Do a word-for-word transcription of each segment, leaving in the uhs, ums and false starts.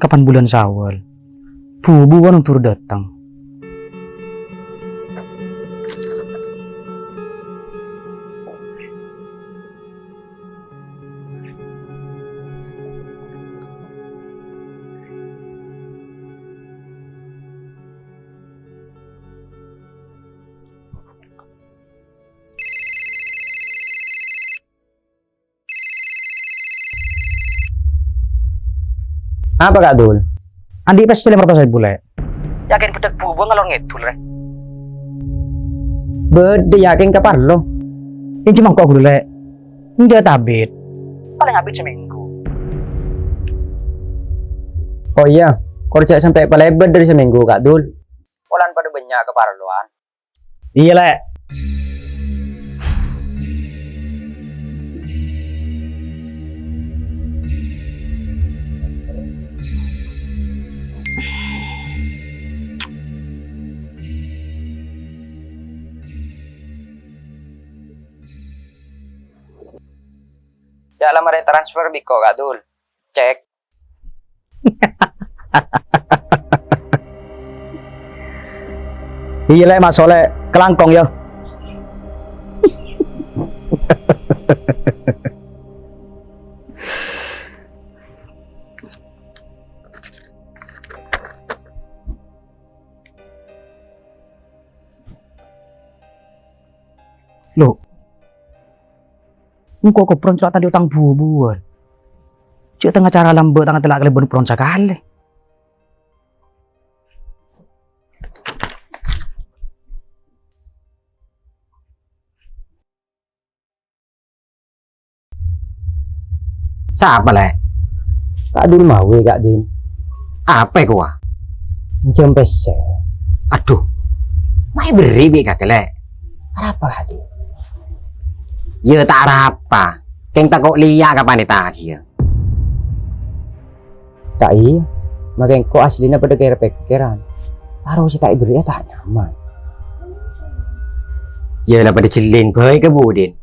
kapan bulân Syawal. Bu-buwân ondur dâteng. Apa, Ka' Dul? Andi' pèssè lèma ratos èbu, Lè'. Yakin bâdâ bu-buwân ngalor ngèdul, Lè'? Bâdâ, yakin kaparlo. Ènjhâm engko' ghâllu, Lè'. Enjâ' ta' abit. Palèng abit samènggu. Oh iyâ, kor jhâ' sampè' palèbât dâri samènggu, Ka' Dul. Polana padâ bânnya' kaparlowan. Iyâ, Lè'. Jhâ' la marè transfer bi' engko', Ka' Dul. Cèk. Iyâ, Lè', maso', Lè'. Kalangkong, yâ. Lo, engko' kopron cè' ta' andi' otang bu-buwân. Cè' tengnga cara lambâ' ta' ngatela' kalabân pron sakalè. Sapa, Lè'? Ka' Dul Mawi, Ka' Din. Apa kowa? Jhâ' pèssè. Adhu. Ma' èberri' bi' kakè, Lè'. Arapa, Ka' Dul? Yâ, ta' arapa. Kèng tako' lèya' ka panèta' kèya. Ta' iyâ, makè engko' asllina padâ kèr-pèkkèran. Taro sè ta' èberri'â ta' nyaman. Yâ la padâ jhelling bhâi ka budin.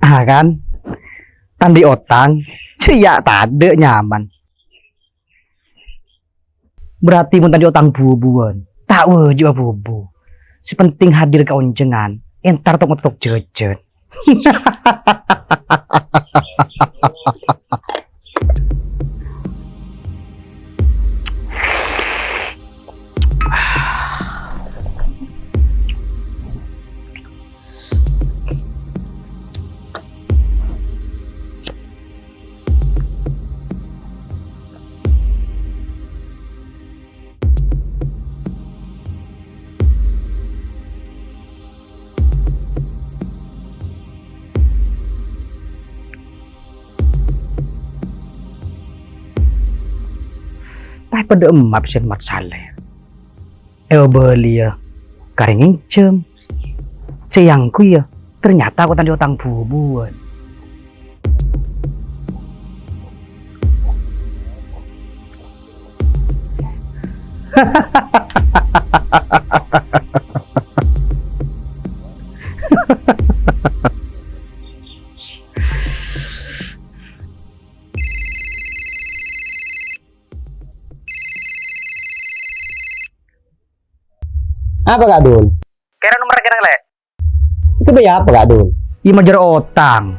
Ah, kan? Ta' andi' otang, jhâ' yâ tadâ' nyaman. Berarti mon ta' andi' otang bu-buwân, ta' wâjibâ bu-bu. Sè penting hadir ka onjhângan, entar tok-ngotok jhâjhân. Pas padâ emma pèssèna Mat Salèh. Èobâliyâ ka rèng ngènjhâm. Sè èangghuyyâ, ternyata ko' ta' andi' otang bu-buwân. Apa, Ka' Dul? Kèra nomer rèkening, Lè'? Èkabâjâ apa, Ka' Dul? Iyâ, majâr otang.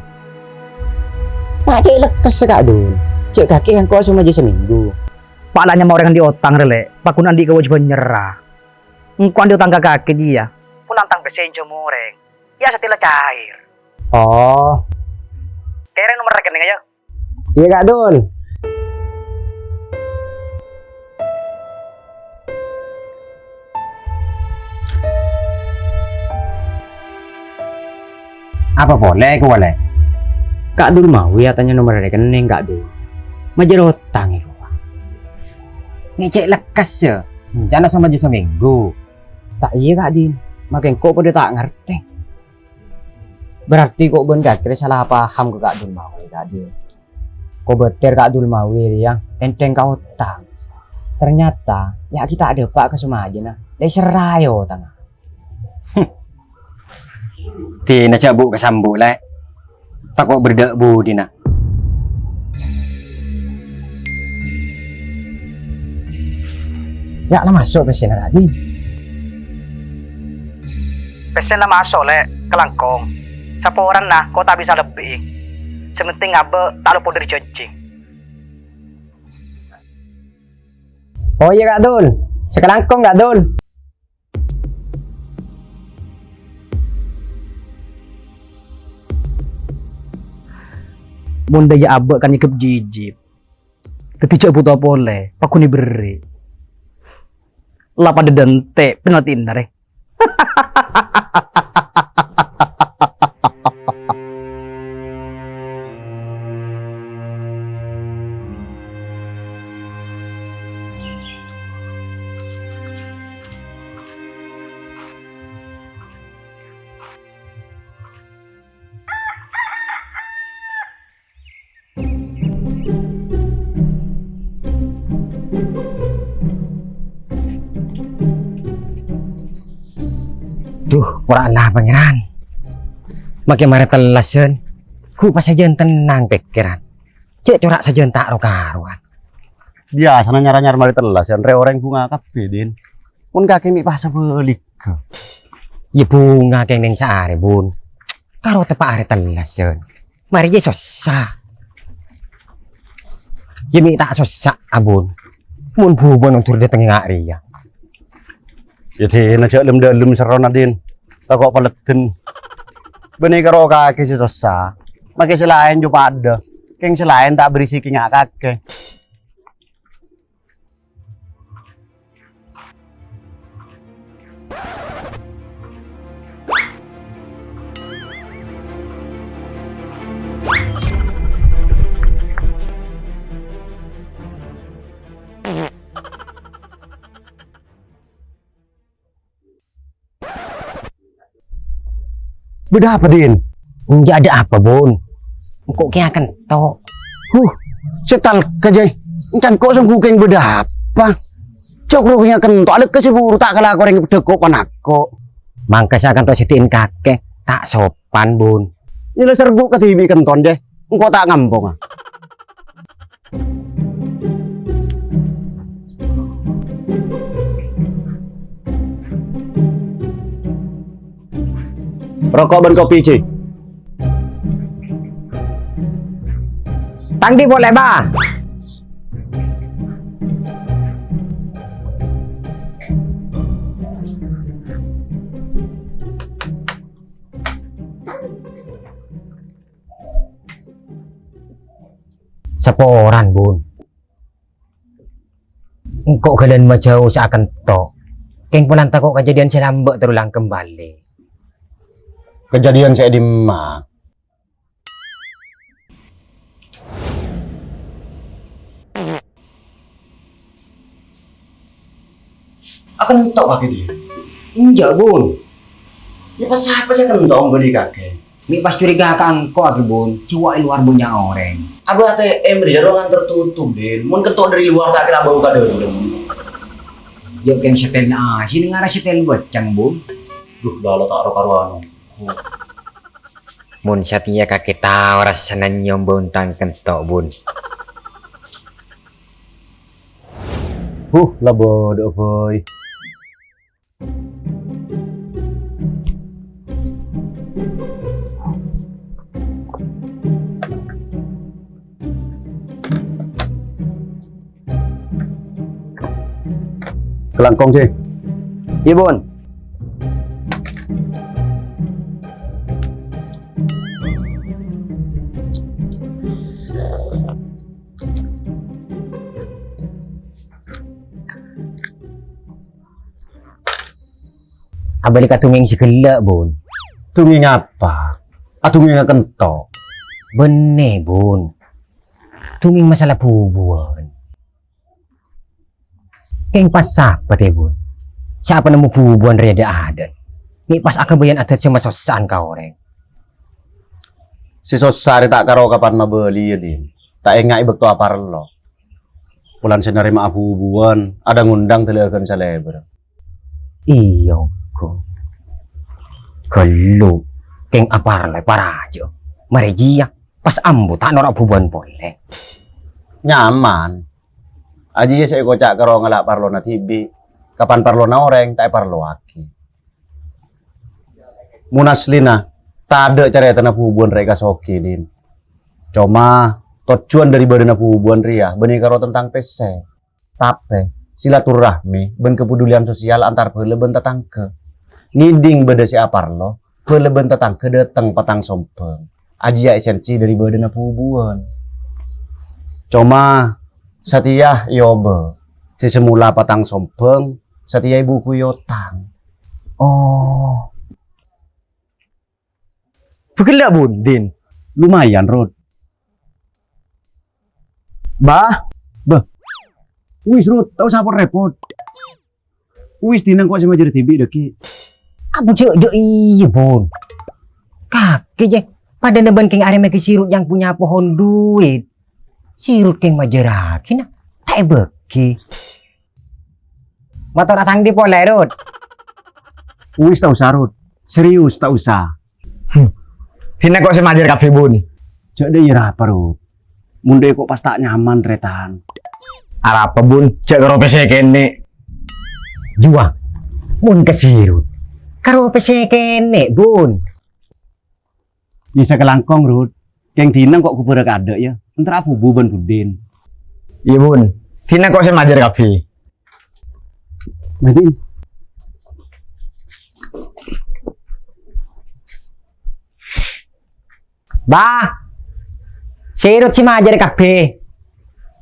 Ma' cè' lekkassa, Ka' Dul. Jhâ' kakè engko' asomajâ samènggu. Pa' la nyama orèng andi' otang rè, Lè'. Paggun andi' kawâjibhân nyerra. Engko' andi' otang ka kakè jiyâ. Pon otang pèssè ènjhâm orèng. Yâ, satèya la cair. Oh. Kèrèng nomer rèkening, yâ. Iyâ, Ka' Dul. Apa polè kowa, Lè'? Ka' Dul Mawi atanya nomer rèkening, Ka' Dul. Majâr otang kowa. Ngècè' lekkassa. Rencana somajâ samènggu. Ta' iyâ, Ka' Din. Makè engko' padâ ta' ngartè. Berarti ko' bân kakè rè sala paham ka Ka' Dul Mawi, Ka' Din. Kobâtèr Ka' Dul Mawi rèya ènthèng ka otang. Ternyata, yâ' ghi' ta' dâpa' ka somajâna, la èserraè otangnga. Dina jhâ' bu' ka sambu', Lè'. Tako' bâdâ budina. Yâ', la maso' pèssèna, Kak Din. Pèssèna la maso', Lè', kalangkong. Saporana ko' ta' bisa lebbi'i. Sè pentèng abâ' ta' lopot dâri jhânjhi. Oh iyâ, Kak Dul. Sakalangkong, Kak Dul. Mon dâjâ abâ' kan nyègep jhijhib. Dhâddhi jhâ' buto polè, paghun èberri'. La padâ dânte' penaltina, rè. Dhu, pora la, Pangèran. Makè marè tellasan. Ghu' pas sajân tennang pèkkèran. Cè' cora' sajân ta' ro-karowan. Biyasana nyar-anyar marè tellasan, rè orèng bhunga kabbhi, Din. Mon kakè mè' pas sabhâligghâ. Yâ bhunga kèng neng saarè, Bun. Karo teppa' arè tellasan. Marè jhâ' sossa. Yâ mè' ta' sossa, Bun. Mon bhubun ondur dâteng nga' rèya. Yâ, Din, jhâ' lem-dâlem serrona, Din. Tako' paleddhân. Bânnè karo kakè sè sossa. Makè sè laèn jhâ' padâ. Kèng sè laèn ta' berisi kèng nga' kakè. Bâdâ apa, Din? Enjâ' adâ' apa, Bun. Engko' kèya kento. Huh, sè talka, Jay. Encan ko' songghu kèng bâdâ apa? Cok ro kèya kento, alèkka sè buru ta' kalako orèng dhâko' panako. Mangka sè akento sèdhi'in kakè, ta' sopan, Bun. Yâ la serbu' kadhibi' kenton, Jay. Engko' ta' ngamponga. Roko' bân kopi, Ji. Tang di polè, Ba. Saporana, Bun. Engko' ghâlân majhâu sè akento. Kèng polana tako' kajhâdhiyân sè lambâ' terrulang kembali. Kajhâdhiyân sè è dimma? Akento kakè, Di? Enjâ', Bun. Yâ, pas sapa sè akento bâli kakè? Mè' pas curiga ka engko' kakè, Bun. Coba è luar bânnya' orèng. Abâ' A T M dâri jârâ ngan tertutup, Din. Mon kento dâri luar ta' kèra bâu ka dâlem. Yâ, kèng setelna asin, ngara setel bâcang, Bun. Duh, lala ta' ro-karowan. Mon satèya kakè tao rassana nyèyom bâuna tang kento, Bun. Huh, la bâdâ'â bhâi. Kalangkong, Ji. Iyâ, Bun. Abâli ka dungèng sè ghellâ', Bun. Dungèng apa? Adungènga kento. Bânnè, Bun. Dungèng masalah bubuwân. Kèng pas sapa, Bun? Sapa nemmo bubuwân rèya dâ'-adâ'? Mè' pas aghâbâyân adât sè masossa'an ka orèng. Sè sossa rè ta' karo kapan mabâliyâ, Din. Ta' enga' è bâkto aparlo. Polana sè narèma'a bubuwân, adâ' ngundang dâlâghân salèbâr. Iyâ, ghu. Ghâllu, kèng aparlo paraja. Marè jiyâ, pas ambu ta' noro' bubuwân polè. Nyaman. Ajiyâ sè èkoca' karo ngala' parlona dhibi', kapan parlona orèng ta' èparlowaghi. Mon aslina, tadâ' carètana bubuwân rè' èkasogi, Din. Coma, tojjhuwân dâri bâdâna bubuwân rèya bânnè karo tentang pèssè. Tapè, silaturrahmi bân kapedulian sosial antar bhâlâ bân tatangghâ. Ngèdhing bâdâ sè aparlo, bhâlâ bân tatangghâ dâteng patang sombhâng. Ajiyâ èsènsi dâri bâdâna bubuwân. Coma, satèya èobâ. Sè samola patang sombhâng, satèya èbhughuyâ otang. Oh. Bâghellâ', Bun, Din. Lumayan, Rut. Bah. Bah. Wis, Rut, ta' osa repot-repot. Wis, dinah engko' sè majâr dhibi' dhâggi'. Abu jhâ' dâ' iyâ, Bun. Kakè, jè, padâna bân kèng arè mèghi si Rut yang punya pohon duit. Si Rut kèng majârraghi, na, ta' èbâghi. Mator atang di polè, Rut. Wis, ta' osa, Rut. Serius, ta' osa. Hmm. Dinah engko' sè majâr kabbhi, Bun. Jhâ' dâ' iyâ arapa, Rut. Mon dâ' iyâ engko' pas ta' nyaman, tarètan. Arapa, Bun? Jhâ' karo pèssè kènè'. Juwâ. Mon ka si Rut. Karo pèssè kènè', Bun. Iyâ sakalangkong, Rut. Kèng dinah engko' ghubârâ kaadâ', yâ. Èntar abubu bân Budin. Iyâ, Bun. Dinah engko' sè majâr kabbhi. Budin. Bah. Si Rut sè majâr kabbhi.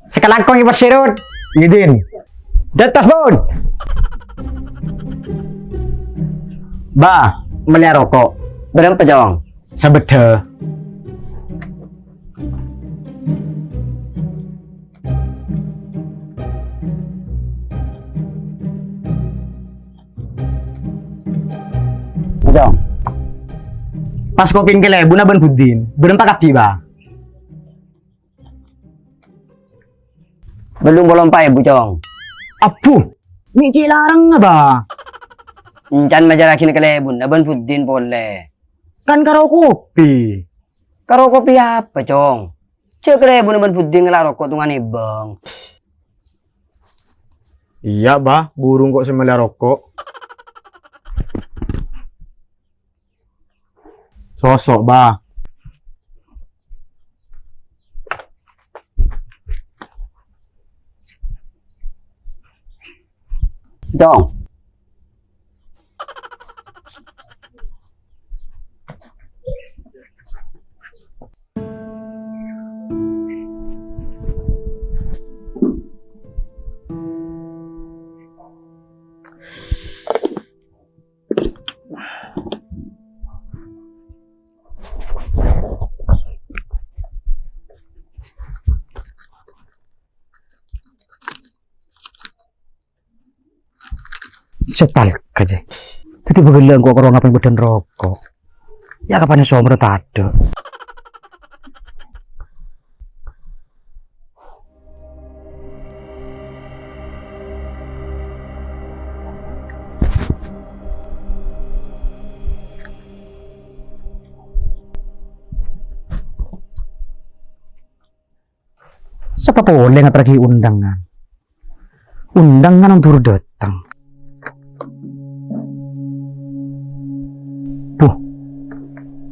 Sakalangkong èpos si Rut. Iyâ, Din. Dâ' entos, Bun. Bah, mellèya roko'. Bârâmpa, Cong? Sabâddhâ. Cong. Pas kopi kalèbunna bân Budin, bârâmpa kabbhi, Bah. Bâllung polo empa' èbu, Cong. Abbhu, mè' cè' larengnga, Bah. Èncan majârraghi kalèbunna bân Budin polè. Kan karo kopi. Karo kopi apa, Cong? Jhâ' kalèbunna bân Budin ngala' roko' tongghâna èbâng. Iyâ, Bah, buru engko' sè mellèya roko'. Soso', Bah. Cong. Sè talka, jè. Dhâddhi bâghellâ' engko' karo ngapèng bâdân roko'. Yâ, kapan somor tadâ'. Sapa polè ngaterraghi undangan? Undangan on duru dâteng. Buh,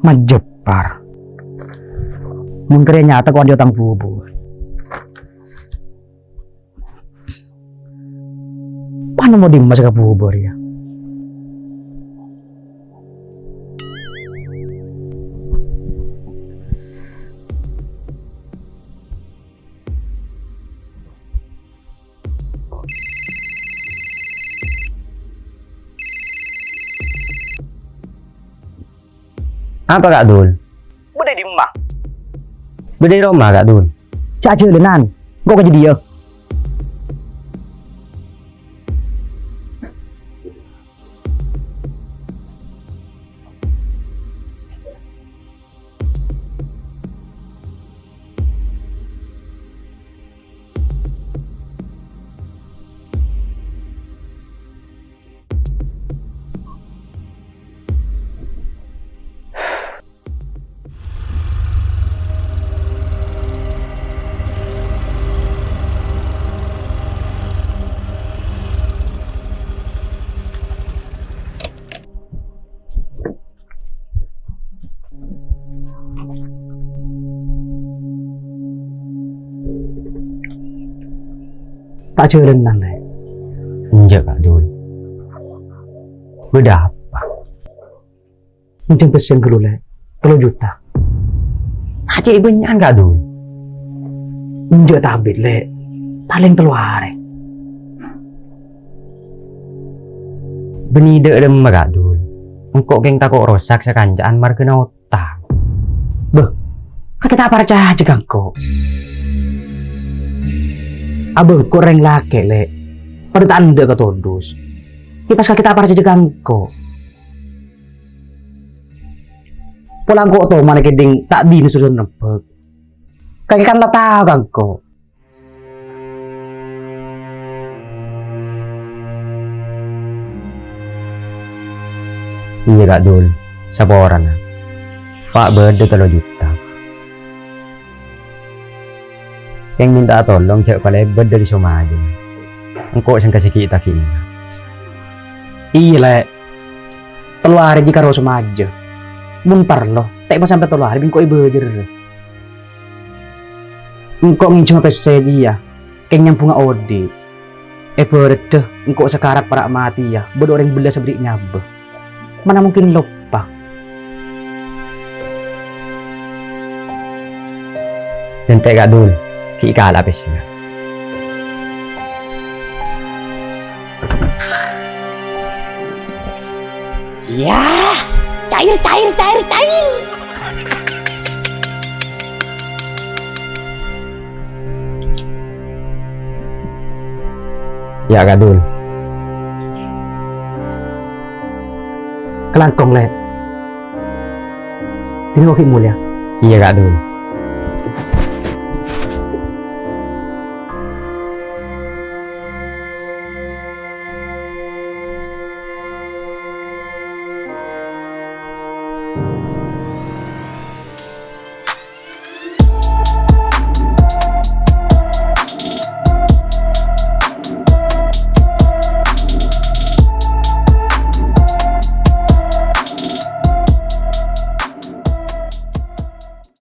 majepar. Mon karè nyata kok andi' otang bubu. Pano mo dimma sè ka bubu rèya? Apa, Ka' Dul? Bâdâ è dimma? Bâdâ è roma, Ka' Dul. Ca' jhâlânan, engko' ka jâdiyâ. Ta' jhâlânan, Lè'. Enjâ', Ka' Dul. Bâdâ apa? Ngènjhâm pèssè ghâllu, Lè'. Tello juta. Acè' bânnya'an, Ka' Dul. Enjâ' ta' abit, Lè'. Palèng tello arè. Bânnè dâ' remma, Ka' Dul. Engko' kèng tako' rosak sakanca'an marghâna otang. Bâh, kakè ta' parcajâ ka engko'. Abâ' engko' rèng lakè', Lè'. Padâ ta' endâ' ka todus. Yâ pas kakè ta' parcajâ ka engko'. Pola engko' tomana kèdhing ta' dinah susun rembhâk. Kakè kan la tao ka engko'. Iyâ, Ka' Dul, saporana. Pa' bâdâ tello juta. Kèng mènta'a tolong jhâ' kalèbât dâri somajâna. Engko' sèngka sè ghi' taghi'na. Iyâ, Lè'. Tello arè jiyâ karo somajâ. Mon parlo, ta' èpasampè tello arè bi' engko' èbâjâr. Engko' ngènjhâmma pèssè jiyâ, kèng nyambhungnga odi'. Èbâraddhâ engko' sakarat para' matèya, bâdâ orèng bellâ sè bâri' nyabâ. Mana mungkin loppa. Dântè', Ka' Dul, ghi' kala' pèssèna. Yah, cair, cair, cair, cair. Yâ, Ka' Dul. Kalangkong, Lè'. Dinah ghi' molèya. Iyâ, Ka' Dul.